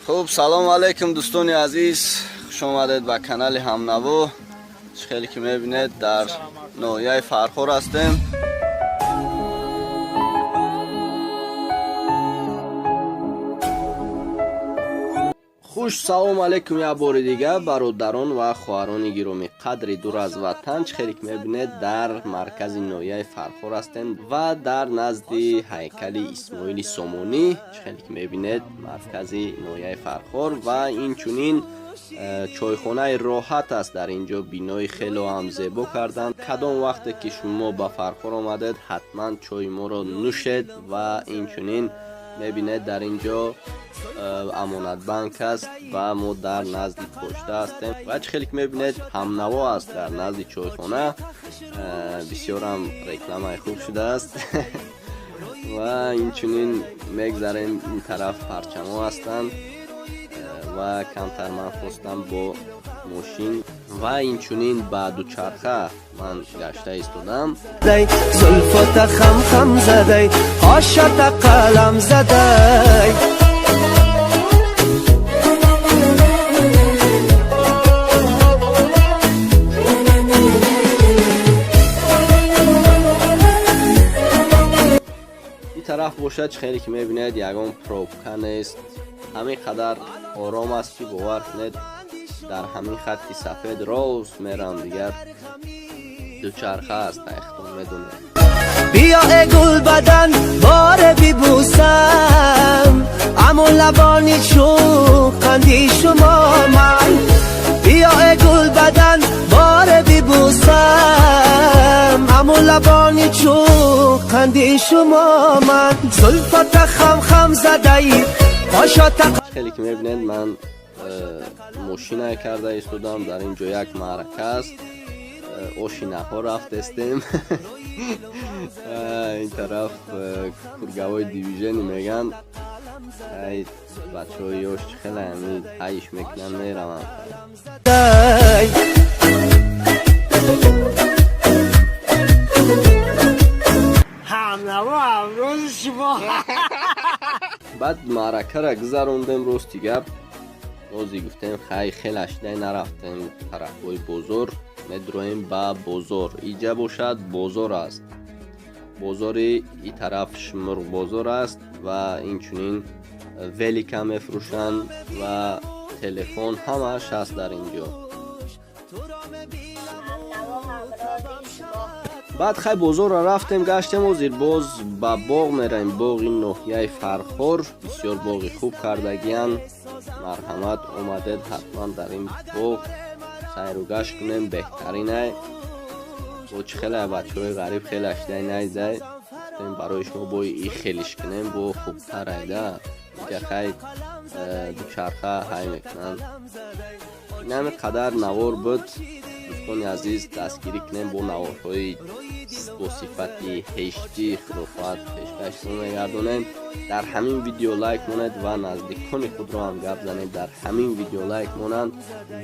Хуб, салому алайкум, дӯстони азиз, хуш омадед ба канали Ҳамнаво. Чӣ хеле ки мебинед, дар ноҳияи Фархор ҳастем. Хуш, салому алайкум як бори дигар, бародарон ва хоҳарони гиромӣ қадри дур аз ватан. Чӣ хеле ки мебинед, дар маркази ноҳияи Фархор ҳастем ва дар назди ҳайкали Исмоили Сомонӣ. Чӣ хеле ки мебинед, маркази ноҳияи Фархор ва инчунин чойхонаи Роҳат аст. Дар ин ҷо бинои хело ҳам зебо карданд. Кадом вақте ки шумо ба Фархор омадед, ҳатман чойи моро нӯшед. Ва инчунин мебинед, дар ин ҷо Амонатбанк аст ва мо дар назди почта ҳастем. Ва чӣ хеле ки мебинед, Ҳамнаво аст дар назди чойхона. Бисёрам рекламаи хуб шудааст. Ва инчунин мегзарем, ин тараф парчамҳо ҳастанд ва камтар ман хостам бо мошин ва инчунин ба дучарха ман гашта истодам. Зулфота хам хам задай, қошата қалам задай. Ин тараф бошад, чӣ хеле ки мебинед, ягон пробка нест, ҳамин қадар ором аст, ки бовар кунед, дар ҳамин хатти сафед рост мерам. Дигар дучарха аст, айхтон медонед. Биё, э гулбадан, боре бибӯсам аму лабони чун қанди шумо ман. Биё, э гулбадан, боре бибӯсам аму лабони чун қанди шумо ман. Зулфота хам хам задай, қошота Хеле ки мебинед, ман мошина карда истодам. Дар ин ҷо як маърака аст, оши наҳор рафтестем. Ин тараф круговой движение меган. Ай бачаҳои ёш чӣ хеле ҳами ҳайш мекунанд, мераванд. Задай. Ҳамнаво ҳамрози шумо. Баъд маъракара гузарондем. Рости гап, бози гуфтем, хай, хеле ашидай нарафтем тарафҳои бозор, медроем ба бозор. Иҷа бошад, бозор аст, бозори и тараф мурғбозор аст ва инчунин велика мефурӯшанд ва телефон, ҳамааш ҳаст дар ин ҷо. Ҳамнаво ҳамрози шумо. Баъд хай, бозорро рафтем, гаштем. Ҳозир боз ба боғ меравем. Боғи ноҳияи Фархор бисёр боғи хуб кардагиянд. Марҳамат, омадед, ҳатман дар ин боғ сайру гашт кунем, беҳтаринай. Бо чӣ хеле бачаҳои ғариб хеле ашидай найзай, гуфтем, барои шумо бои и хелиш кунем, бо хубтар айда. Иҷа хай, дучарха ҳай мекунанд. Ин ҳамин қадар навор буд, дӯстони азиз. Дастгирӣ кунем, бо наворҳои бо сифати HD худохоҳад пешкаш шумо мегардонем. Дар ҳамин видео лайк монед ва наздикони худро ҳам гап занед, дар ҳамин видео лайк монанд.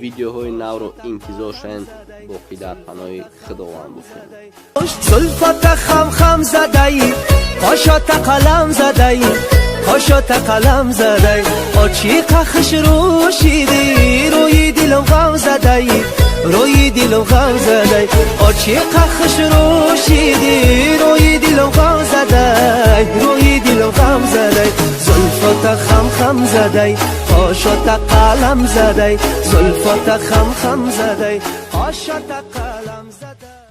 Видеоҳои навро интизор шавед. Боқӣ дар паноҳи Худованд бошед. Зулфота хам хам задай, қошота қалам задай, қошота қалам задай. Очиқа хушрӯ шиди, рӯи дилам ғам задай, рӯи дилам ғам задай. Очиқа хушрӯ шиди, рӯи дилам ғам задай, рӯи дилам ғам задай. Зулфота хам хам задай, қошота қалам задай. Зулфота хам хам задай, қошота қалам задай.